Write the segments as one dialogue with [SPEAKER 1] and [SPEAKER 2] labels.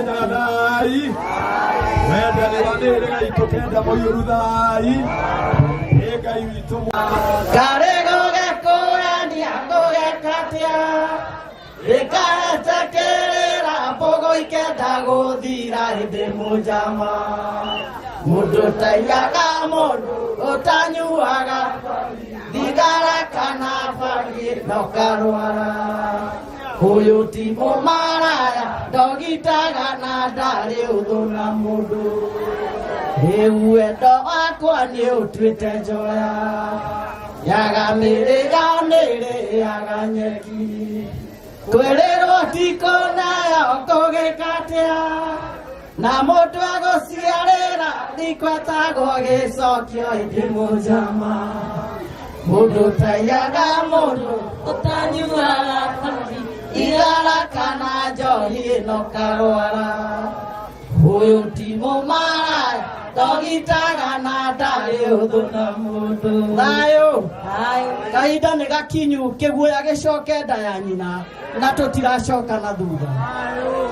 [SPEAKER 1] Kĩrĩnyaga thai. Wendani wa mĩhĩrĩga itũ kenda mũiyũru thai. Ĩ Ngai witũ.
[SPEAKER 2] Karego gakũrania gũgekatia rĩkaretekĩrĩra mbogo ikenda gũthira hĩndĩ mũnjama mũndũ taiyaga mũndũ ũtanyuaga thigara kana bangi no karwara ũyũ ti mũmaraya ndogitaga na ndarĩ ũthũ na mũndũ rĩu wendo wakwa nĩ ũtuĩte njoya yaga mĩrĩga nĩrĩaga nyeki kwĩrĩrwo tikonayo kũgĩkatia na mũndũ agũciarĩra ndikwetagwo gĩcokio ĩndĩ mũnjama mũndũ taiyaga mũndũ
[SPEAKER 3] Ũtanyuaga bangi
[SPEAKER 2] igara kana njohi ĩno karwara ũyũ ti mũmaraya ndogitaga na ndarĩ ũthũ na mũndũ thayũ.
[SPEAKER 3] Thayũ.
[SPEAKER 2] Kahinda nĩ gakinyu kĩguoya gĩcoke nda ya nyina na tũtiracoka na thutha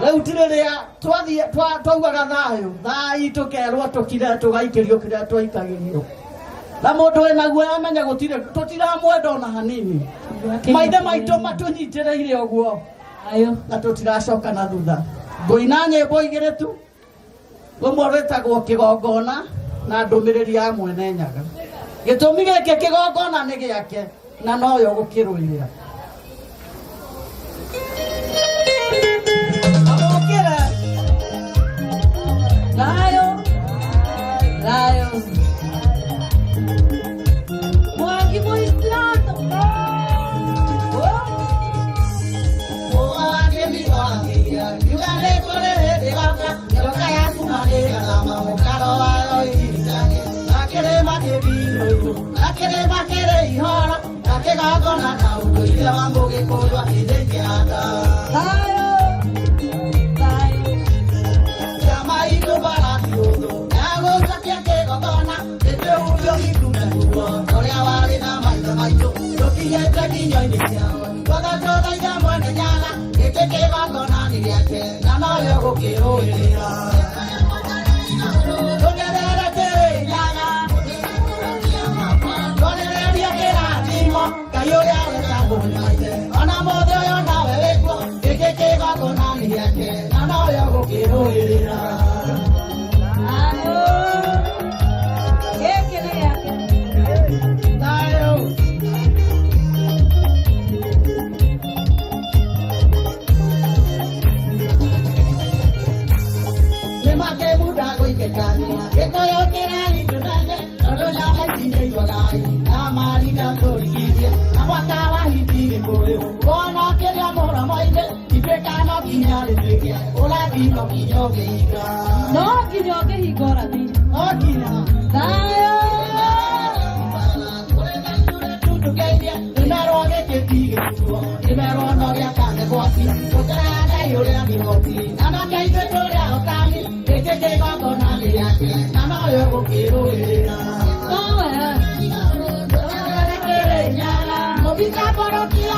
[SPEAKER 2] rĩu ti rĩrĩa twathiĩ twaugaga thayũ thai tũkerwo tũkire tũgaikĩrio kĩrĩa twaikagĩrio na mũndũ wĩna guoya amenye gũtirĩ tũtiramwenda ona hanini maithe maitũ matũnyitĩrĩire ũguo
[SPEAKER 3] Thayũ.
[SPEAKER 2] Na tũtiracoka na thutha ngũina nyĩmbo igĩrĩ tu rũmwe rwĩtagwo kĩgongona na ndũmĩrĩri ya mwene nyaga gĩtũmi gĩkĩ kĩgongona nĩ gĩake na noyo gũkĩrũĩrĩra. Amũkĩre.
[SPEAKER 3] Thayũ. Thayũ. Mwangi Mũislamu. Thayũ. Thayũ. Thayũ. Gĩkĩ nĩ gĩake.
[SPEAKER 2] Thayũ.
[SPEAKER 3] No nginya ũngĩhinga ũrathi. Thayũ. Nowe. Thayũ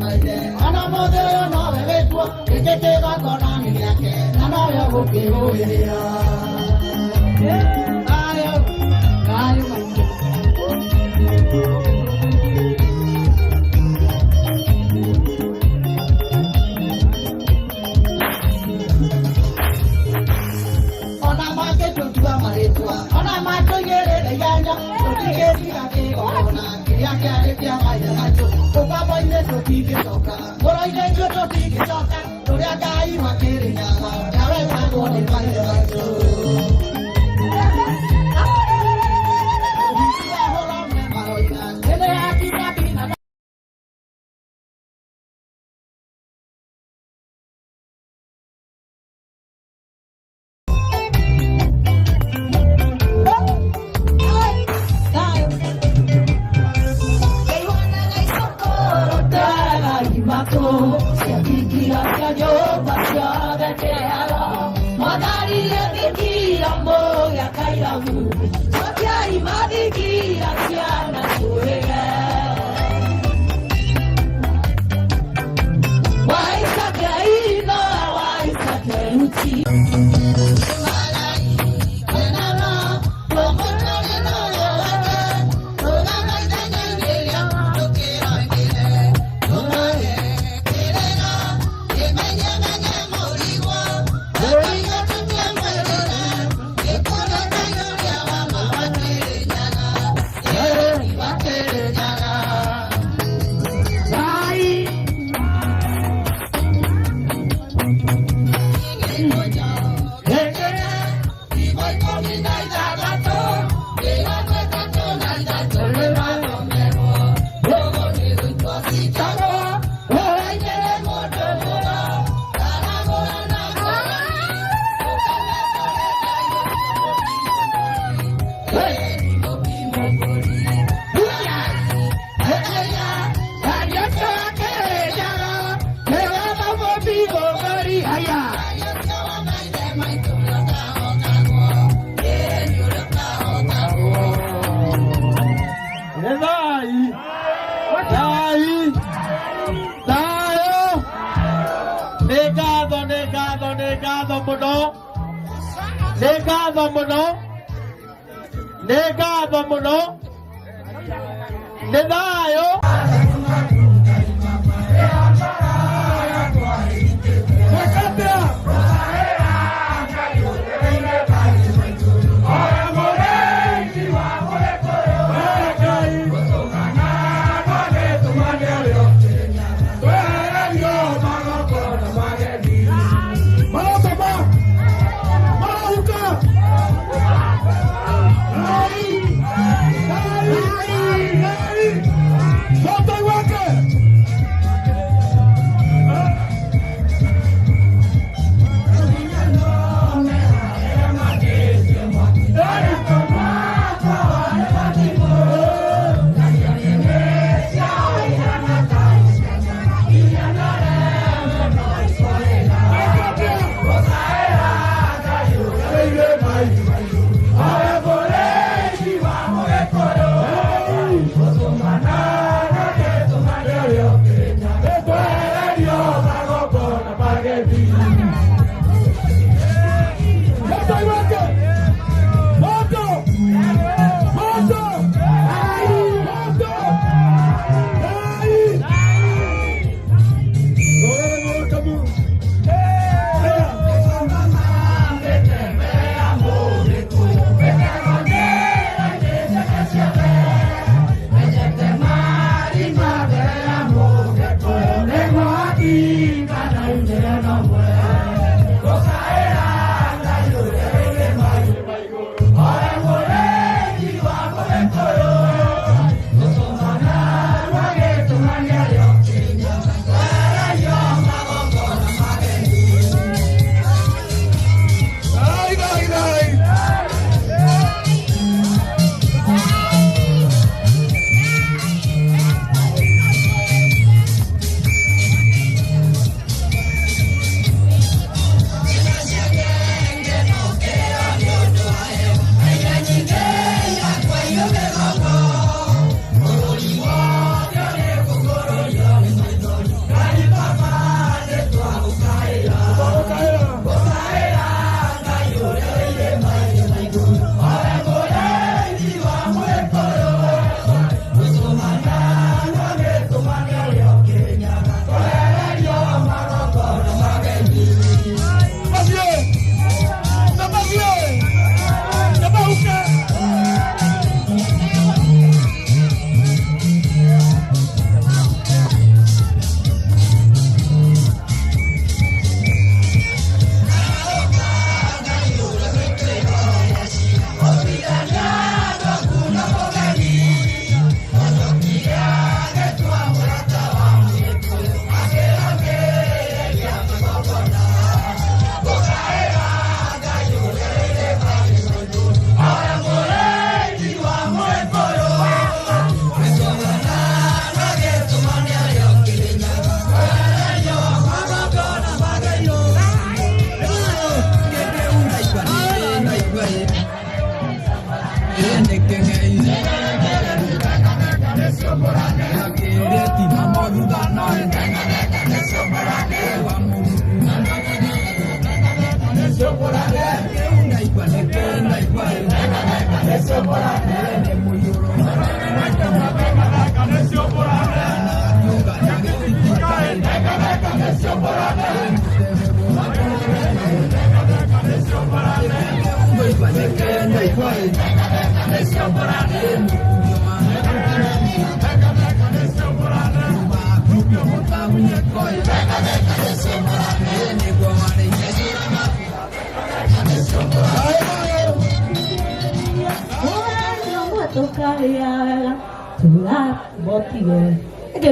[SPEAKER 3] maingĩ.
[SPEAKER 2] Ona mangĩtũtua marĩtwa ona matũigĩrĩre ihenya tũtingĩtiga kĩgongona kĩrĩa kĩarĩ kĩa maithe maitũ ũkombo-inĩ tũtingĩcoka mũroinĩ ithuĩ tũtingĩcoka tũrĩa Ngai makĩrĩnyaga ũrĩa wetagwo nĩ maithe maitũ. Ũhiki wa hũra maroiga nĩ hakinya.
[SPEAKER 3] Thayũ.
[SPEAKER 1] Nĩ thai thai thayũ. Nĩ ngatho, nĩ ngatho, nĩ ngatho mũno, nĩ ngatho mũno, nĩ ngatho mũno, nĩ thayũ.
[SPEAKER 2] Thank you.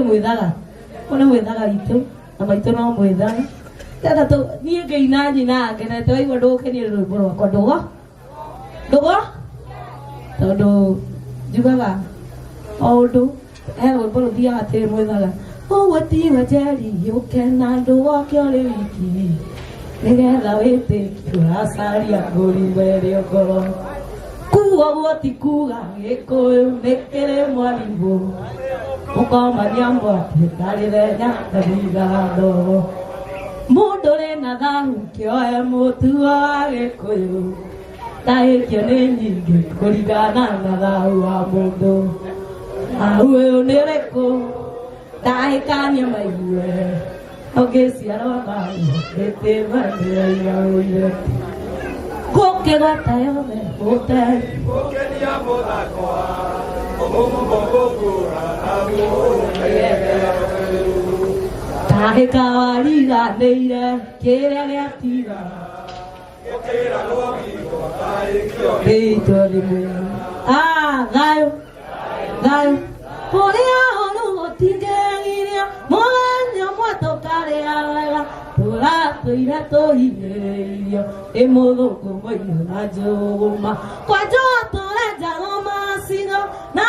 [SPEAKER 3] Mwithaga kune mwithaga itu na maitu no mwithaga tata tu nie ngeina nyina ngenete waigua ndugukenio rwimbo rwakwa ndugo ndugo tondu njugaga o undu he rwimbo ruthiaga atiri mwithaga uguo tiwe njeri uke na ndugoke uri wiki nigetha witĩkio ũracaria ngũri werĩ ngoro kuga ũguo ti kuga gĩkũyũ nĩ kĩrĩ mwarimũ ukomania mwaki ndarĩthenya ndathigaga ndogo mũndũ rĩ na thahu kĩoe mũtugo wa gĩkũyũ ndahĩkio nĩ nyingĩ kũringana na thahu wa mũndũ thahu ũyũ nĩ ũrĩkũ ndahĩkania maigue ũngĩciarwo thahu gĩtĩma nĩrairaũire gũkĩgwata yothe ũte
[SPEAKER 4] gũkenia mũthako
[SPEAKER 3] Tahĩka wariganĩire kĩrĩa gĩatiga gĩitwo rĩmwe. Thayũ thayũ kũrĩa ũru gũtingĩgiria mũthenya ũmwe tũkarĩa wega tũratũire tũhinyĩrĩirio ĩ mũthũngũ mũiyũ na njũgũma kwanjwo tũrenjagwo macigo na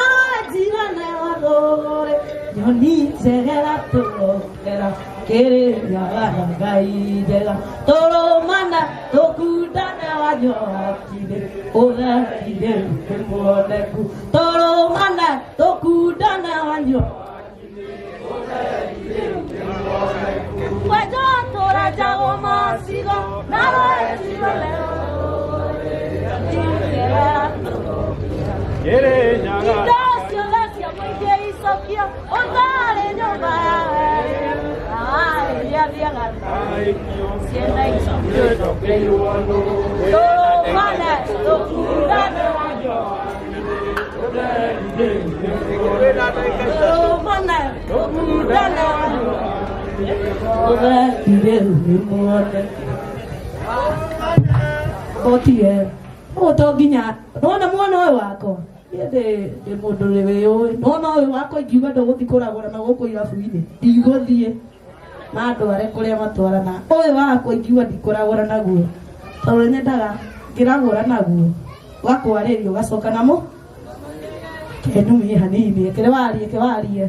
[SPEAKER 3] njirane wathũgũrĩ nyoni njegera tũrokera kĩrĩnyaga na Ngai njega tũrũmana tũkundane wanyoakire ũthekire nĩ muoneku tũrũmana tũkundane wanyo tũrenjagwo macigo na rwenjirane indo ciothe cia mũingĩ icokia ũtarĩ nyũmba athiaga cienda icokio tũrũmane tũkundane tũrũmane tũkundane ũthekire nĩ muoneku ũtige ũguo to nginya nona mwana ũyũ wakwa niĩ ndĩ mũndũ wĩyũĩ nona ũyũ wakwa ingiuga ndũgũthiĩ kũragũra na gũkũ irabu-inĩ ndigũthiĩ na ndware kũrĩa matwarana ũyũ wakwa ingiuga ndikũragũra naguo tondũ nyendaga ngĩragũra naguo ũgakwarĩria ũgacoka namo kenumie hanini kĩrĩ warie kĩwarie.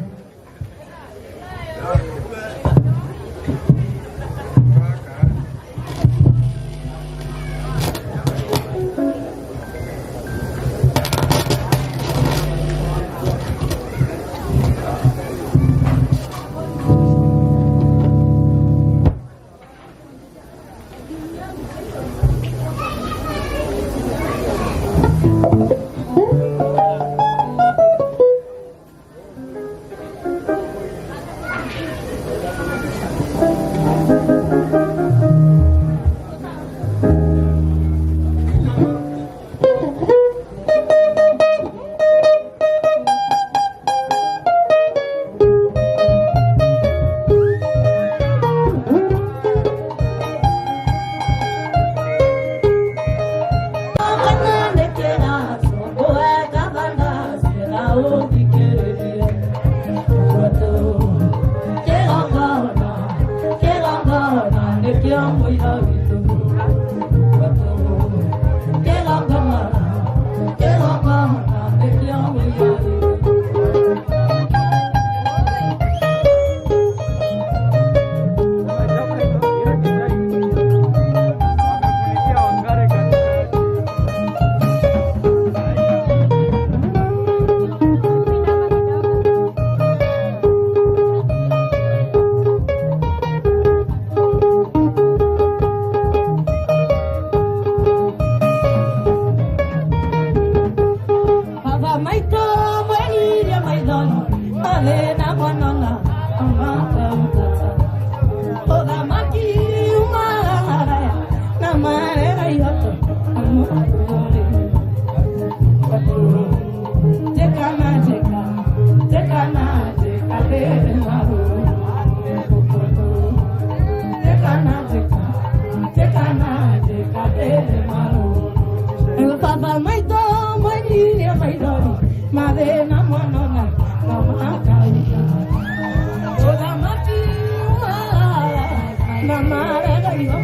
[SPEAKER 3] Na maregairwo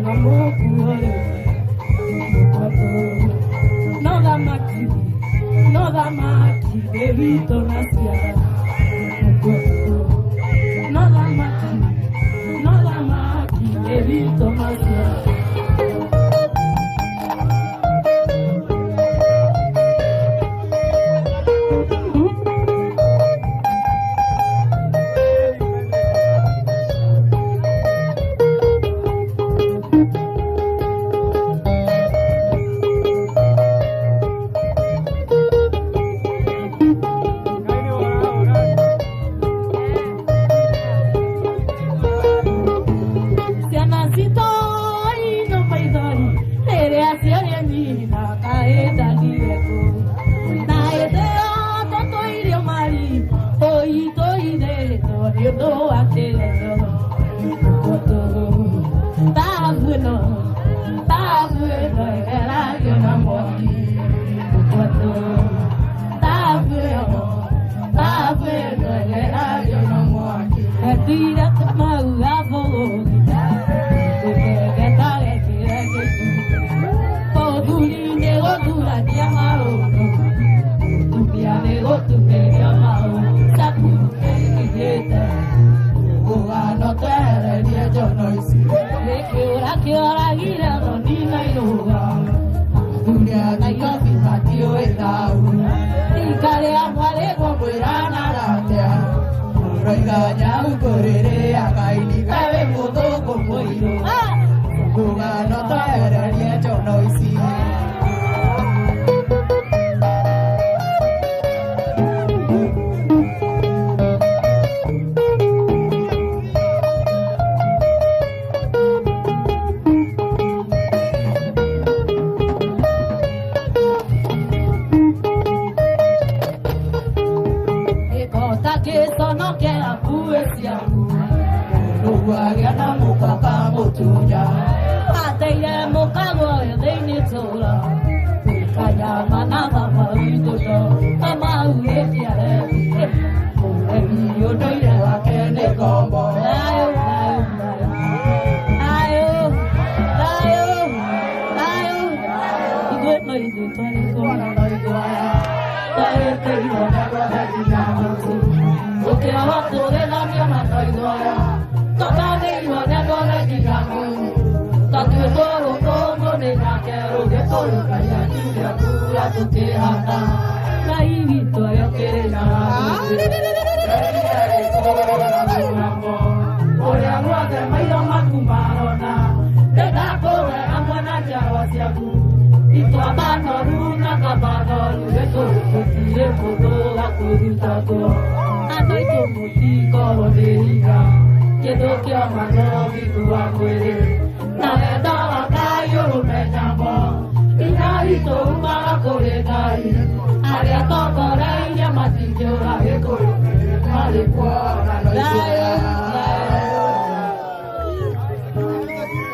[SPEAKER 3] na mũkuo rĩu no thamaki no thamaki nĩ witũ na ciana no thamaki no thamaki nĩ witũ na ciana. Ciana citũ ino maithori rĩrĩa ciaria nyina kaĩtanire kũ na hĩndĩ ĩyo tũtũirio mari ũitũithĩtwo nĩ ũndũ wa kĩgerio thabu ĩno thabu ĩno ĩgeragio na mwaki thabu ĩno thabu ĩno ĩgeragio na mwaki etire kamau gabũgũgi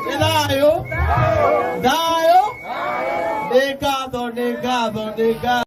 [SPEAKER 1] Nĩ thayũ thayũ nĩ ngatho nĩ ngatho nĩ ngatho.